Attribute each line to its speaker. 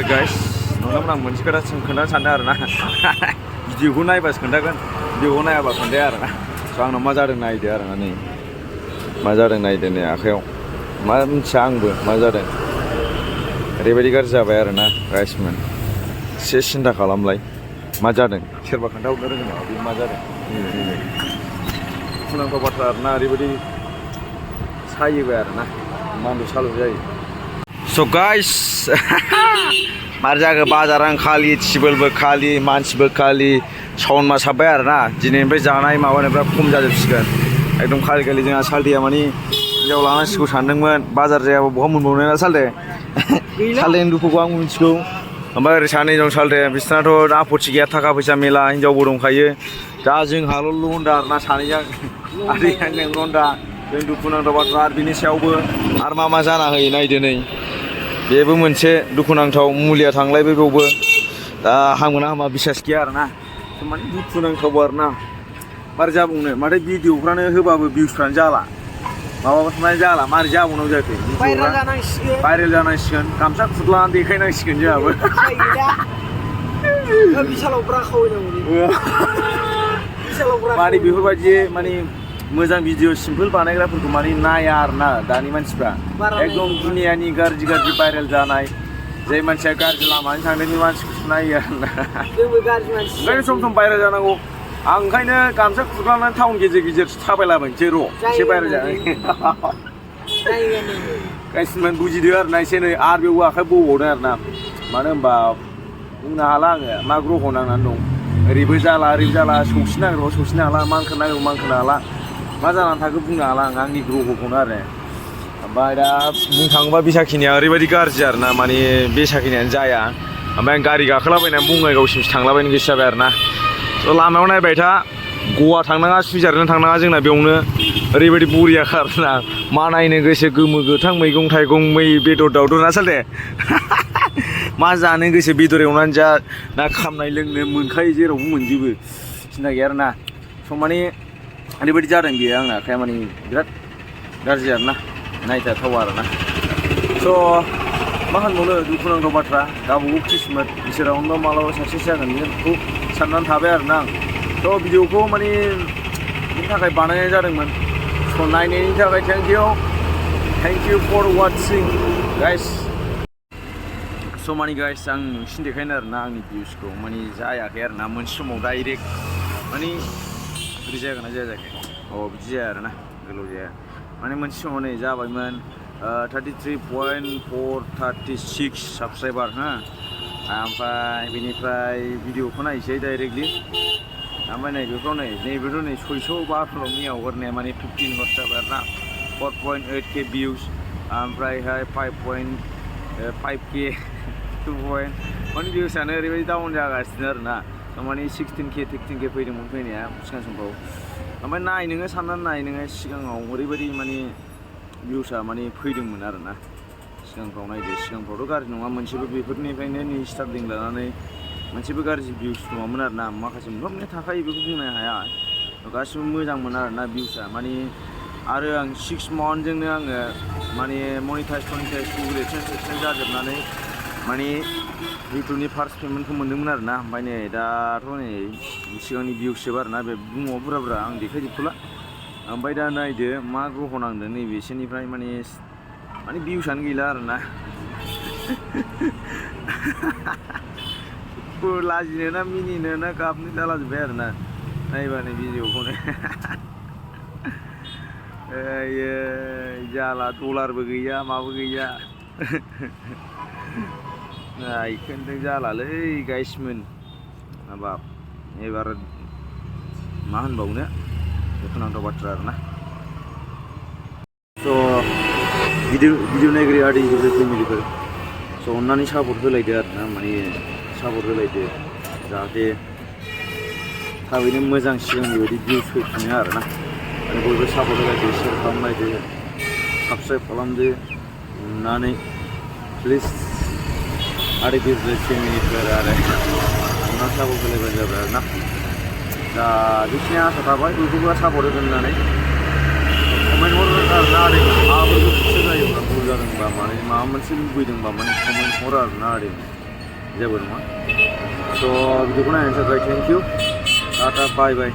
Speaker 1: guys, nona moनसे खोथा खोन्थानो सानदों आरो ना भिडिअखौ नायबासो खोन्थागोन भिडिअखौ नायाबा खोन्थाया आरो ना स' आंनाव मा जादों नायदो आरो ना नै मा जादों नायदो नै आखायाव मा मिथिया आंबो मा जादों ओरैबायदि गाज्रि जाबाय आरो ना गाइसमोन एसे सिन्था खालामलाय मा जादों सोरबा खोन्थाहरनो रोङो नामा बे मा जादों दुखुनांथाव बाथ्रा आरो ना ओरैबायदि सायोबाय आरो ना मानलु सालु जायो स' गाइस मार जाखो बाजारानो खालि टिबोलबो खालि मानसिबो खालि साउन्ड मास हाबबाय आरो ना दिनैनिफ्राय जानाय माबानायफ्रा खम जाजोबसिगोन एकदम खालि जोंहा सालथेया मानि हिन्जाव लानांसिगौ सानदोंमोन बाजार जायाबा बहा मोनबावनो ना सालथे सालथेनि दुखुखौ आंबो मिथिगौ ओमफ्राय ओरै सानै दं सालथे बिसोरनाथ' आपत्ति गैया थाखा फैसा मेला हिन्जावबो दंखायो दा जोंहाल' लन्दा आरो ना सानैजों आदैजों लन्दा जों दुखुनांथाव बाथ्रा आरो बिनि सायावबो आरो मा जाना होयो नायदो नै बेबो मोनसे दुखुनांथाव मुलिया थांलायबाय बेवबो दा हामगोना हामा बिसास गैया आरो ना माने दुखुनांथाव आरो ना मारै जाबावनो माथो भिडिअफ्रानो होबाबो भिउसफ्रानो जाला माबाफ्रानो जाला मारै जाबावनांगौ जाखो भाइरेल जानांसिगोन गामसा खुरलानानै देखायनांसिगोन जोंहाबो माने बेफोरबायदि माने मोजां भिडिअ सिम्पोल बानायग्राफोरखौ माने नाया आरो ना दानि मानसिफ्रा एकदम दुनियानि गाज्रि भाइरेल जानाय जाय मानसिया गाज्रि लामानि थांनायनि मानसिखौसो नायो आरो ना ओंखायनो सम भाइरेल जानांगौ आं ओंखायनो गामसा खुरलानानै टाउन गेजेर थाबायलाबायनोसै र' एसे भाइरेल जानाय गाइसमान बुजिदो आरो ना एसे नै आरो बेयावबो आखाइ बौबावदों आरो ना मानो होनबा बुंनो हाला आङो मा ग्रह नांनानै दं ओरैबो जाला ओरैबो जाला सौसिनो नागिरबाबो सौसिनो हाला मानखोनो नागिरबाबो मानखोनो हाला मा जानानै थाखो बुंनो हाला आं आंनि ग्रहखौनो आरो ओमफ्राय दा बुंनो थाङोबा बे साखिनिया ओरैबायदि गाज्रि आरो ना माने बे साखिनियानो जाया ओमफ्राय आं गारि गाखोलाबायनानै बङाइगावसिमसो थांलाबायनो गोसो जाबाय आरो ना लामायाव नायबाय था गवा थांनाङा सुइजारलेण्ड थांनाङा जोंना बेयावनो ओरैबायदि बरियाखा आरो ना मा नायनो गोसो गोमो गोथां मैगं थाइगं बेदर दावदर ना सालथे मा जानो गोसो बेदर एवनानै जा ना खामनाय लोंनो मोनखायो जेरावबो मोनजोबो सिन्था गैया आरो ना स' माने ओरैबायदि जादों बेयो आंना आखाया माने बिराद गाज्रि आरो ना नायथावथाव आरो ना स' मा होनबावनो दुखुनांथाव बाथ्रा गावबागाव किस्मत इसोरा अनबा मालाबा साक्सेस जागोन बेखौ साननानै थाबाय आरो ना आं थ' भिडिअखौ माने बिनि थाखाय बानायनाय जादोंमोन स' नायनायनि थाखाय thank you for watching guys स' माने गाइस आं नोंसिनि देखायनो आरो ना आंनि भिउसखौ माने जायाखै आरो ना मोनसे समाव डाइरेक्ट माने बिदि जागोन ना जायाखै बिदि जाया आरो ना गोलाव जाया माने मोनसे समाव नै जाबायमोन 33.436 साबसक्राइबार हो ओमफ्राय बेनिफ्राय भिडिअखौ नायसै डाइरेक्टलि ओमफ्राय नैबेफ्राव नैबेथ' नै 600 बारफोराव मैया हगारनाया माने 15 हर्स जाबाय आरो ना 4.8K भिउस ओमफ्रायहाय 5K 2 माने भिउसानो ओरैबायदि डाउन जागासिनो आरो ना माने 16K फैदोंमोन फैनाया सिगां समफ्राव ओमफ्राय नाय नोङो साननानै नाय नोङो सिगाङाव ओरैबायदि माने भिउसा माने फैदोंमोन आरो ना सिगांफ्राव नायदो सिगांफ्रावथ' गाज्रि नङा मोनसेबो बेफोरनिफ्रायनो नै स्टार्टिं लानानै मोनसेबो गाज्रि भिउस नङामोन आरो ना माखासे मोनफा मोननै थाखायो बेखौ बुंनो हाया गासिबो मोजांमोन आरो ना भिउसा माने आरो आं 6 मान्थजोंनो आङो माने मनिटाइज गुगल एडसेन्स जाजोबनानै माने इउटुबनि फार्स्ट पेमेन्टखौ मोन्दोंमोन आरो ना ओमफ्राय नै दाथ' नै सिगांनि भिउसजोब आरो ना बे बुङाव बुरजा आं देखायजोबथ'ला ओमफ्राय दा नायदो मा ग्रह नांदों नैबेसोरनिफ्राय माने भिउसानो गैला आरो ना लाजिनो ना मिनिनो ना गाबनो जालाजोब्बाय आरो ना नायबा नै भिडिअखौनो जाला डलारबो गैया माबो गैया इखोन्थ' जालालै गाइसमोन हाबाब एबार मा होनबावनो दुखुनांथाव बाथ्रा आरो ना स' भिडिअ नायग्रा आदै फेमिलिफोर स' अननानै सापर्ट होलायदो आरो ना माने सापर्ट होलायदो जाहाथे थाबैनो मोजां सिगांनि बायदि भिउस फैफिनो आरो ना माने बयबो सापर्ट होलायदो शेयार खालामलायदो साबस्क्राइब खालामदो अननानै प्लिज आदै फेमिलिफोर आरो अननानै सापर्ट होलायबानो जाबाय आरो ना दा बेखिनि आसा थाबाय बयखौबो सापर्ट होगोन होननानै कमेन्ट हर आरो ना आदै माबाफोर गोसो जायोब्ला भुल जादोंबा माने माबा मोनसे लुबैदोंबा माने कमेन्ट हर आरो ना आदै जेबो नङा स' बिदिखौ नायनो थाखाय thank you tata bye bye